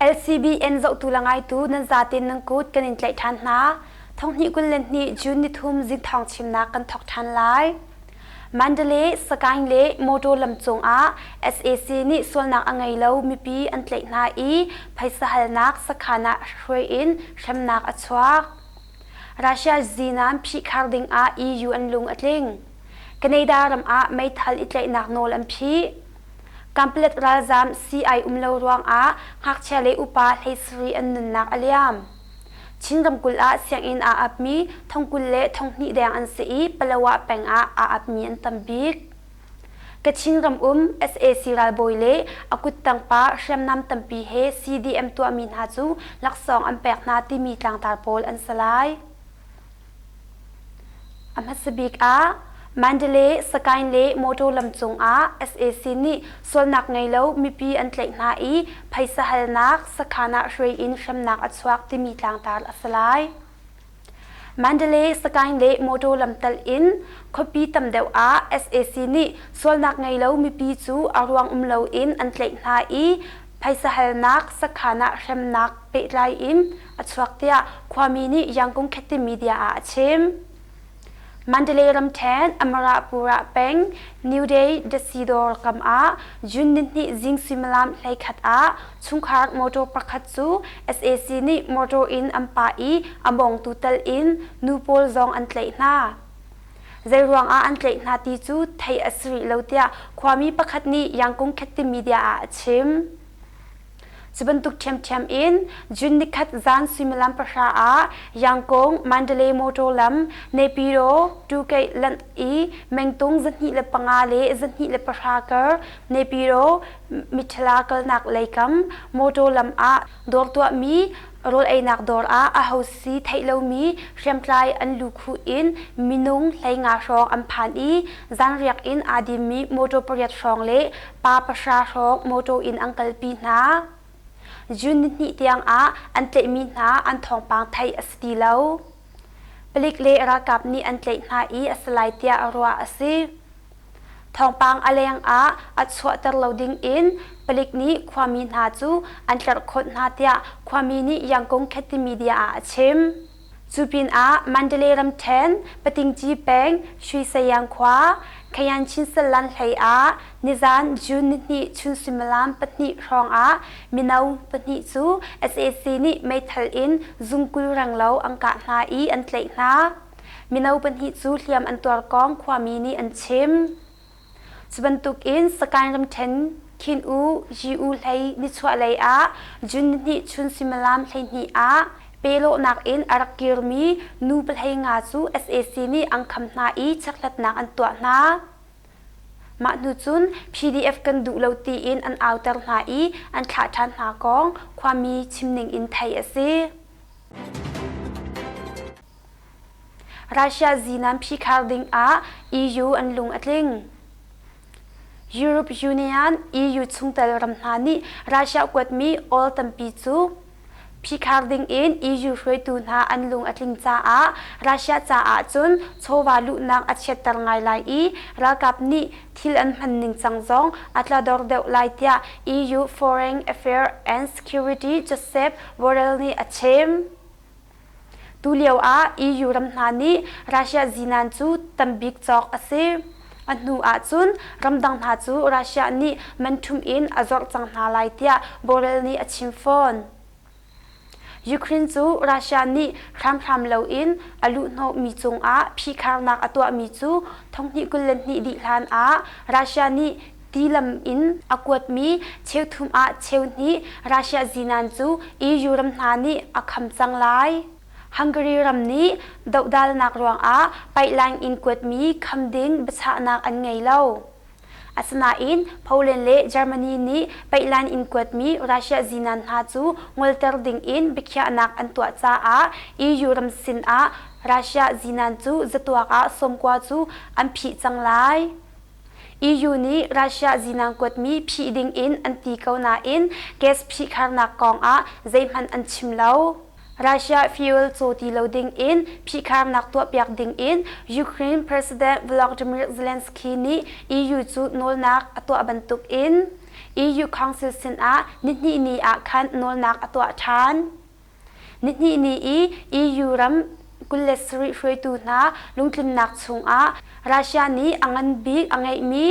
LCBN zohtu le ngaitu nan zaten nan kut kan in tlaih ṭhan hna. Thonghnih 22 June nithum zingthawng chimnak kan thawk ṭhan lai. Mandalay, Sagaing le motor lam cungah sac nih sualnak a ngei lo mipi an tlaih hna i phaisa halnak sakhan ah hruai in hremnak a chuak. Russia zinan phihkhar dingah EU an lung a tling. Canada ram ah meithal i tlaihnak nawl an phih. Kanpalet ralzaam sii-ai um lo ruangah ngakchia le upa 17 an nunnak a liam. Chin ramkulh ah sianginn aa apmi thongkul le thonghnih deng an si i Palawa peng ah aa apmi an tam bik. Kachin ram um sac ralbawi le a kuttang pa hriamnam tampi he CDM tuahmi hna cu laksawng an pek hna timi tlangtar pawl an si lai. A hmasa bik ah Mandalay, Sagaing le motor lam cungah sac nih sualnak ngei lo mipi an tlaih hna i phaisa halnak sakhan ah hruai in hremnak a chuak timi tlangtar a si lai. Mandalay, Sagaing le motor lam tal in khuapi tam deuh ah sac nih sualnak ngei lo mipi cu a ruang um loin an tlaih hna i phaisa halnak sakhan ah hremnak pehtlai in a chuak tiah khuami nih Yangon Khetti Media ah a chim. Mandalay ramṭhen Amarapura peng New Day Dasidor kam ah June nihnih zing suimilam 11 ah chungkhar motor pakhat cu sac nih motor in an pah i a mawngtu tal in nu pawl zong an tlaih hna. Zeiruang ah an tlaih hna ti cu theih a si rih lo tiah khuami pakhat nih Yangon Khetti Media ah a chim. Cu bantuk ṭhiamṭhiam in June nikhat zan suimilam 9 ah Yangkong Mandalay motor lam Naypyidaw Tukeih lanh i mengtung 205 le 210 kar Naypyidaw Mithila kalnak leikam motor lam ah dawr tuahmi rawl einak dawr ah aho si theih lomi hriamtlai an lukhuh in minung 15 hrawng an phan i zanriak in aa dimmi motor pariat hrawng le pa pahra hrawng mawṭaw in an kalpi hna. June nihnih tiang ah an tlaihmi hna an thawngpang theih a si ti lo. Palik le ralkap nih an tlaih hna i a si lai tiah ruah a si. Thawngpang a leng ah a chuahter lo ding in palik nih khuami hna cu an tlerhkhawnh hna tiah khuami nih Yangon Khetti Media ah a chim. Cu pinah Mandalay ramṭhen Patingci peng Shuisayang khua Khayan Chinsalan hlei ah nizan June nihnih chun suimilam 2 hrawngah mino pahnih cu sac nih meithal in zungkul renglo an kah hna i an tlaih hna. Mino pahnih cu hliam an tuar kong khuami nih an chim. Cu bantukin Sagaing ramṭhen Khin U Yi U hlei nichuahlei ah June nihnih chun suimilam 12 ah pelawhnak in a rak kirmi nu pahlei nga cu sac nih an kham hna i chekhlatnak an tuah hna. Mah hnu cun PDF kan duh lo tiin an auter hna i an thlah ṭhan hna kong khuami chimning in theih a si. Russia zinan phihkhar dingah EU an lung a tling. Europe Union EU chungtel ram hna nih Russia kuatmi oil tampi cu phihkhar dingin EU hruaitu hna an lung a tling caah Russia caah cun chawva luhnak a chiatter ngai lai i ralkap nih thil an hman ningcang zong a tlador deuh lai tiah EU Foreign Affairs and Security Josep Borrell nih a chim. Tulio ah EU ram hna nih Russia zinan cu tambik cawk a si. A hnu ahcun ramdang hna cu Russia nih man ṭhum in a zorh cang hna lai tiah Borrell nih a chim fawn. Ukraine cu Russia nih hramhram loin a luhhnawhmi cungah phihkharnak a tuahmi cu 2022 dih hlan ah Russia nih tilam in a kuatmi cheuthum ah cheuhnih Russia zinan cu EU ram hna nih a kham cang lai. Hungary ram nih dohdalnak ruangah pipeline in kuatmi kham ding biachahnak an ngei lo. Asinain Poland le Germany nih pipeline in kuatmi Russia zinan hna cu ngolter ding in biakhiahnak an tuah caah EU ram sinah Russia zinan cu zatuak ah sawmkua cu an phih cang lai. EU nih Russia zinan kuatmi phih ding in an ti ko nain gas phihkharnak kong ah zeihmanh an chim lo. Russia fuel caw ti lo ding in phihkharnak tuahpiak ding in Ukraine President Volodymyr Zelensky nih EU cu nawlnak a tuah bantuk in EU Council sinah nihnihni ah khan nawlnak a tuah ṭhan. Nihnihni i EU ram 27 hruaitu hna lungtlinnak chungah Russia nih a ngan bik a ngeihmi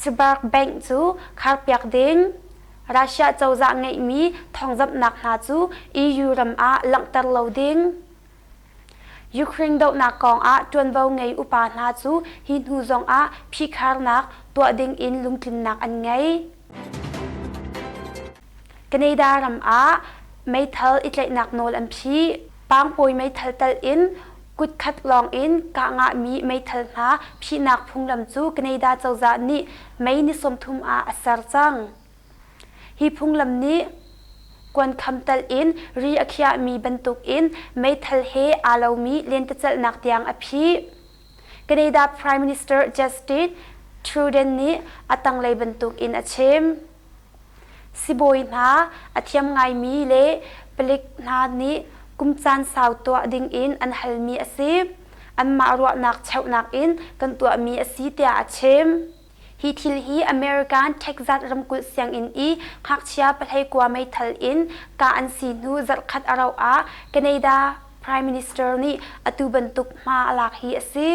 Sberbank cu kharpiak ding, Russia cozah ngeihmi thawngzamhnak hna cu EU ram ah langhter lo ding, Ukraine dohnak kongah ṭuanvo ngei upa hna cu hi hnu zongah phihkharnak tuah dingin lungtlinnak an ngei. Canada ram ah meithal i tlaihnak nawl an phih. Pangpawi meithal tal in kutkhat lawng in kah ngahmi meithal hna phihnak phunglam cu Canada cozah nih May ni 30 ah a ser cang. Hi phunglam nih kuankham tal in ri a khiahmi bantukin meithal he aa lomi lentecelhnak tiang a phih. Canada Prime Minister Justin Trudeau nih a tanglei bantukin a chim. Sibawi hna, a thiam ngaimi le palik hna nih kum caan sau tuah dingin an halmi a si. Anmah ruahnak cheuhnak in kan tuahmi a si tiah a chim. Hi thil hi American Texas ramkulh sianginn i ngakchia pahleikua meithal in kah an si hnu zarhkhat a rauh ah Canada Prime Minister nih atu bantuk hma a lak hi a si.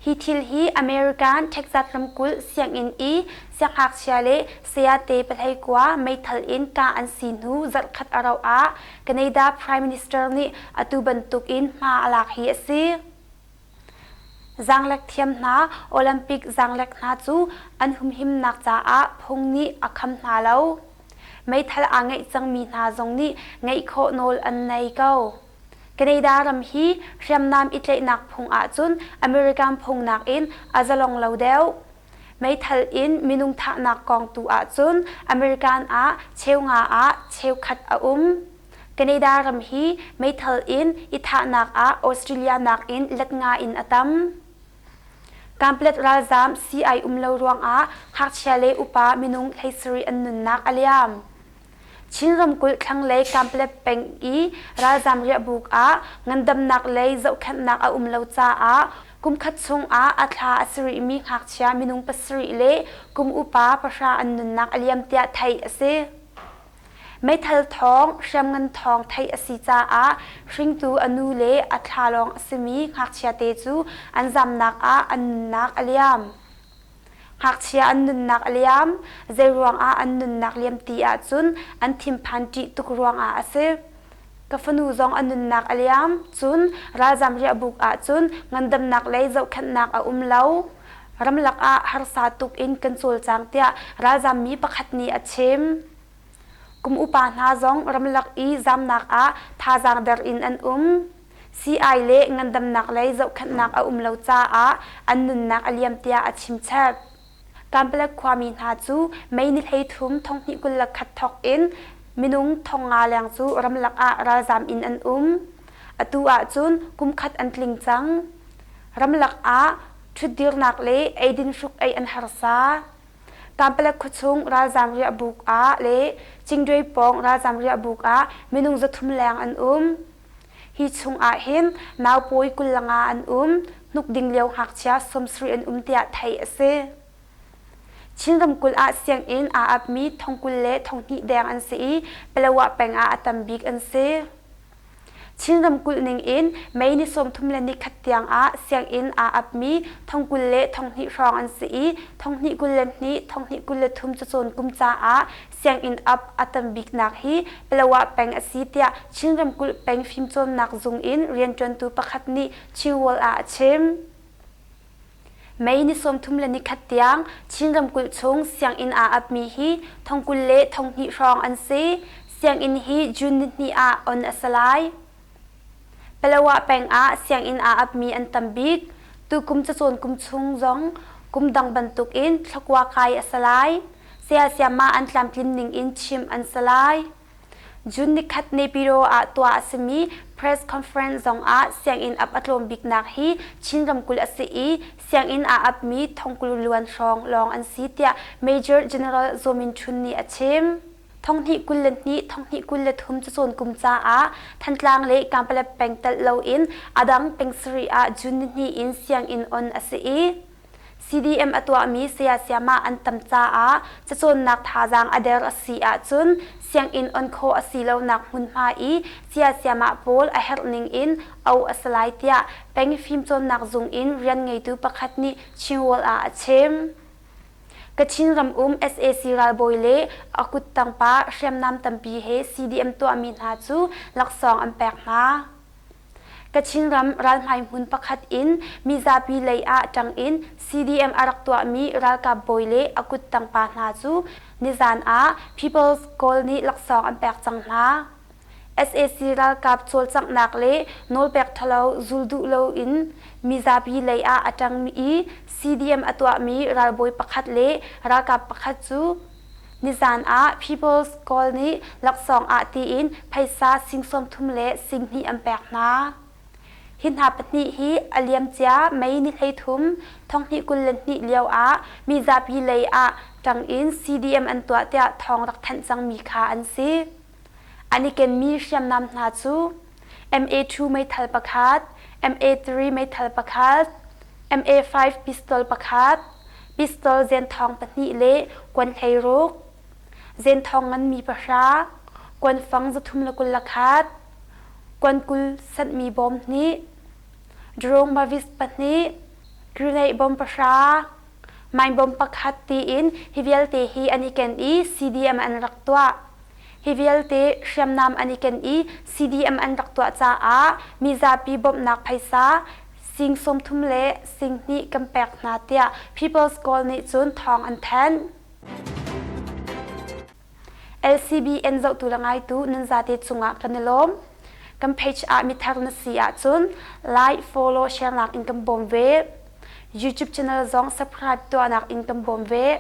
Hi thil hi American Texas ramkulh sianginn i siangngakchia le sayate pahleikua meithal in kah an si hnu zarhkhat a rauh ah Canada Prime Minister nih atu bantuk in hma a lak hi a si. Zaanglek thiam hna, Olympic zaanglek hna cu an humhimnak caah phung nih a kham hna lo. Meithal aa ngeih cangmi hna zong nih ngeih khawh nawl an nei ko. Canada ram hi hriamnam i tlaihnak phung ahcun American phung nakin a zalong lo deuh. Meithal in minung thahnak kong tu ahcun American ah cheunga ah cheukhat a um. Canada ram hi meithal in i thahnak ah Australia nakin let nga in a tam. Kamplet ralzaam sii-ai um lo ruangah ngakchia le upa minung 17 an nunnak a liam. Chin ramkulh thlanglei Kamplet peng i ralzaam riahbuk ah ngandamnak lei zohkhenhnak a um lo caah kumkhat chungah a thla a si rihmi ngakchia minung pasarih le kum upa pahra an nunnak a liam tiah theih a si. Meithal thawng, hriamngan thawng theih a si caah hringtu a nu le a thla lawng a simi ngakchiate cu an zamnak ah an nunnak a liam. Ngakchia an nunnak a liam, zeiruangah an nunnak liam ti ahcun an thinphan ṭih tuk ruangah a si. Ka fanu zong a nunnak a liam, cun ralzam riahbuk ahcun ngandamnak lei zohkhenhnak a um lo. Ramlak ah harsa tuk in kan cawlcang tiah ralzammi pakhat nih a chim. Kum upa hna zong ramlak i zamnak ah thazaang der in an um. Sii-ai le ngandamnak lei zohkhenhnak a um lo caah an nunnak a liam tiah a chimchap. Kanpalet khuami hna cu May ni 13 2021 thawk in minung 5,000 leng cu ramlak ah ralzaam in an um. Atu ahcun kumkhat an tling cang. Ramlak ah ṭhutdirnak le eidin hruk-eih an harsa. Kanpalet khuachung ralzaam riahbuk ah le Cingdwe pawng ralzaam riahbuk ah minung 300 leng an um. Hi chung ahhin naupawi 25 an um, hnukding lio ngakchia 70 an um tiah theih a si. Chin ramkulh ah sianginn aa apmi thong 20 le thong hnih deng an si i Palawa peng ah a tam bik an si. Chin ramkulh ning in May ni 31 tiang ah sianginn aa apmi thong 20 le thong hnih hrawng an si i thong hnih 22, thong hnih 23 cacawn kum caah sianginn ap a tam biknak hi Palawa peng a si tiah Chin ramkulh peng fimcawnnak zung in rianṭuantu pakhat nih Chinworld ah a chim. May ni 31 tiang Chin ramkulh chung sianginn aa apmi hi thong 20 le thong hnih hrawng an si. Sianginn hi June nihnih ah on a si lai. Palawa peng ah sianginn aa apmi an tam bik. Tukum cacawn kum chung zong kum dang bantukin thlakua kai a si lai. Saya-sayama an tlamtlin ning in chimh an si lai. June nikhat Naypyidaw ah tuah a simi press conference zong ah sianginn ap a tlawm biknak hi Chin ramkulh a si i sianginn aa apmi thongkul luan hrawng lawng an si tiah Major General Zaw Min Htun nih a chim. Thonghnih 22, thonghnih 23 cacawn kum caah Thantlang le Kanpalet peng telh loin a dang peng sarih ah June nihnih in sianginn on a si i. CDM a tuahmi saya sayamah an tam caah cacawnnak thazaang a der a si ahcun sianginn on khawh a si lonak hmunhma i saya sayamah pawl a herh ning in auh a si lai tiah peng fimcawnnak zung in rian ngeitu pakhat nih Chinworld ah a chim. Kachin ram um sac ralbawi le a kuttang pa hriamnam tampi he CDM tuahmi hna cu laksawng an pek hna. Kachin ram ralhmai hmun pakhat in mizapi lei ah ṭang in CDM a rak tuahmi ralkap bawi le a kuttang pa hna cu nizan ah People's Call nih laksawng an pek cang hna. Sac ralkap cawlcanghnak le nawlpek ṭhalo zul duh loin mizapi lei ah a ṭang i CDM a tuahmi ralbawi pakhat le ralkap pakhat cu Nizan ah People's Call nih laksawng ah tiin phaisa sing 30 le sing hnih an pek hna. Hi hna pahnih hi a liamcia May ni 13, 2022 lio ah mizapi lei ah ṭang in CDM an tuah tiah thawng rak thanh cangmi kha an si. An i kenmi hriamnam hna cu MA2 meithal pakhat, MA3 meithal pakhat, MA5 pistol pakhat, pistol zenthawng pahnih le kuan hleiruk, zenthawng nganmi pahra, kuanfang 321, kuan 20 sanhmi bawm hnih, drone mavis pahnih, grenade bom pahra, mine bom pakhat tiin hi vialte hi an i ken i CDM an rak tuah. Hi vialte hriamnam an i ken i CDM an rak tuah caah mizapi bawmhnak phaisa sing 30 le sing hnih kan pek hna tiah People's Call nih cun thawng an thanh. LCBN zohtu le ngaitu nan zate cungah kan i lawm. Kan page ah mithar na si ahcun like, follow, share nak in kan bawm ve. YouTube channel zong subscribe tuahnak in kan bawm ve.